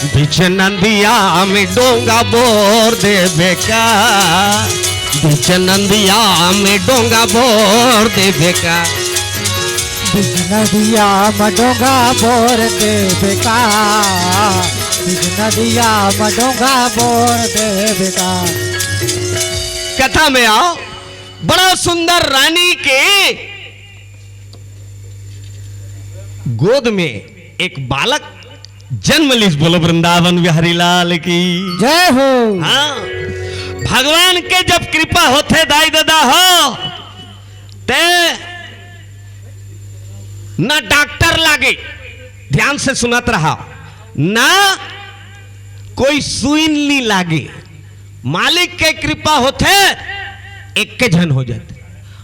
बीच नदिया में डोंगा बोर देबे का, बीच नदिया में डोंगा बोर देबे का। बीच नदिया में डोंगा बोर देबे का, बीच नदिया में डोंगा बोर देबे का। कथा में आओ, बड़ा सुंदर रानी के गोद में एक बालक जन्म लिस। बोलो वृंदावन बिहारी लाल की। जय हो। हाँ, भगवान के जब कृपा होथे दाई ददा हो, ते ना डॉक्टर लागे, ध्यान से सुनत रहा, ना कोई सुई नी लागे। मालिक के कृपा होथे, एक के झन हो जाथे।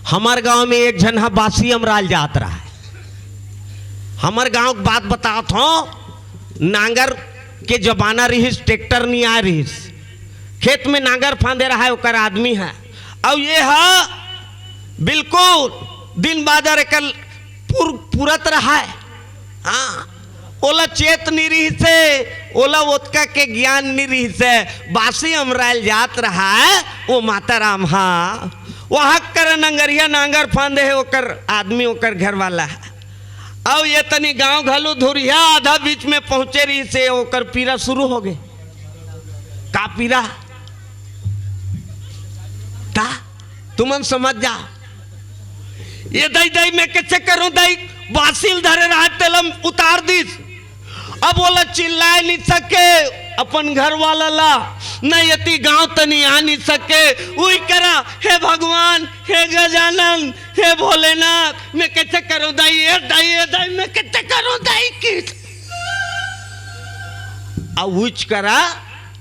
हमर गांव में एक झन हा बासी अमराल जात रहा है। हमर गांव के बात बतात हो, नांगर के जमाना रहिस, ट्रैक्टर नी आय रहिस, खेत में नांगर फांदे रहा है ओकर आदमी है। अउ ये हा बिल्कुल दिन बाजार एकर पुर-, पुरत रहा है। हाँ, ओला चेत नी रहिसे, ओला ओतका के ज्ञान नी रहिसे। बासी अमराल जात रहा है, वो माता राम हा, वहाँ कर नंगरिया नांगर फांदे है ओकर आदमी, ओकर घर वाला है। अउ ये तनी गांव घलो धुरिया, आधा बीच में पहुंचे रहिसे, ओकर पीरा शुरू हो गे। का पीरा? ता तुमन समझ जा। ये दाई, दाई, मैं कैसे करूं दाई? बासी ल धरे रहा, तेला उतार दिस। अब ओला चिल्लाए नी सके अपन घर वाला ला, न एती गांव तनी आ नी सके। उही करा, हे भगवान, हे गजानन, हे भोलेनाथ, मैं कैसे करूं दाई? ए दाई, ए दाई, मैं कैसे करूं दाई? कि अब उच करा